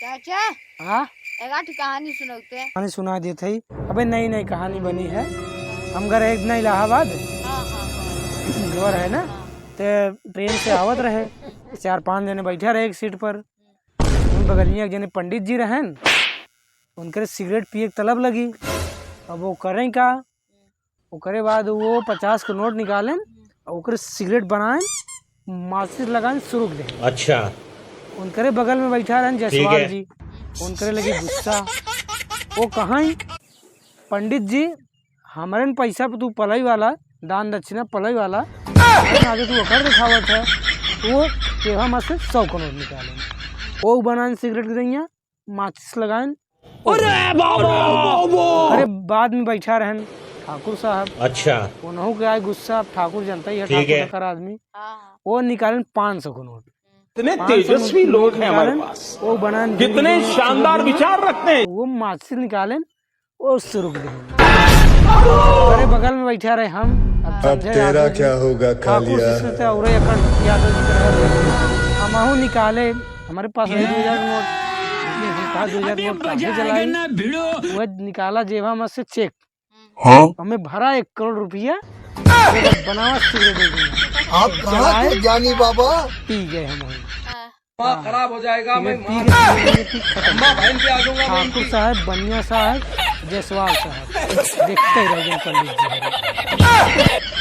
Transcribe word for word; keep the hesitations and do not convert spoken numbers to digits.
चाचा, हाँ? एक आठी कहानी सुनौते। कहानी सुना देत हई। अबे नई नई कहानी बनी है। हम घर एक दिन इलाहाबाद हाँ, हाँ, हाँ। घर है ना, हाँ। ते ट्रेन से आवत रहे, चार पांच जने बैठा रहे एक सीट पर। उन बगलिया एक जने पंडित जी रहन, उनकरे सिगरेट पिए के तलब लगी। अब वो करें का? ओकरे बाद वो पचास के नोट निकालेन और ओकरे सिगरेट बनाएन, माचिस लगाएन, सुरुक देन। अच्छा। उनकरे बगल में बैठा रहन जायसवाल जी, उनकरे लगी गुस्सा। वो कहाँ, "पंडित जी, हमरे न पैसा पे तू पलई वाला, दान दक्षिणा पलई वाला, हमरे आगे तू ओकर दिखावत है।" वो जेबा में से सौ के नोट निकालेन, वो बनाएन सिगरेट के दहिया, माचिस लगाएन। अरे बाबा! अरे बाद में बैठा रहन ठाकुर साहब। अच्छा। उनहू के आए गुस्सा, अब ठाकुर जनता ही है, ठीक ठाकुर है। टकर आदमी। हाँ। वो निकालेन पाँच सौ के नोट। इतने पाँच सौ तेजस्वी नोट लोग हैं हमारे निकालेन, पास। वो बनाएन कितने शानदार विचार रखते हैं। वो माचिस निकालेन, वो सुरुक देन। अरे बगल में बैठा रहे हम, अब अब समझे तेरा आदमी क्या होगा, ठाकुर कालिया? जी से तो और अकड़ यादव जी के रहे। हमहू निकाले, हमरे पास रहे दो हजार नोट, हम कहा दो हजार नोट काहे जलाई? वो निकाला जेबा में से चेक। हाँ? हमें भरा एक करोड़ रुपया, बनावा सिगरेट दे दिया। आप कहाँ चलाए, के ज्ञानी बाबा? पी गए हम वहीं। हाँ। दिमाग खराब हो जाएगा, मैं पी गए, पी गए, पी खत्म। अम्मा बहन पे आ जाऊंगा मैं ठाकुर इनकी। साहब, बनिया साहब, जायसवाल साहब, देखते ही रह गए पंडित जी।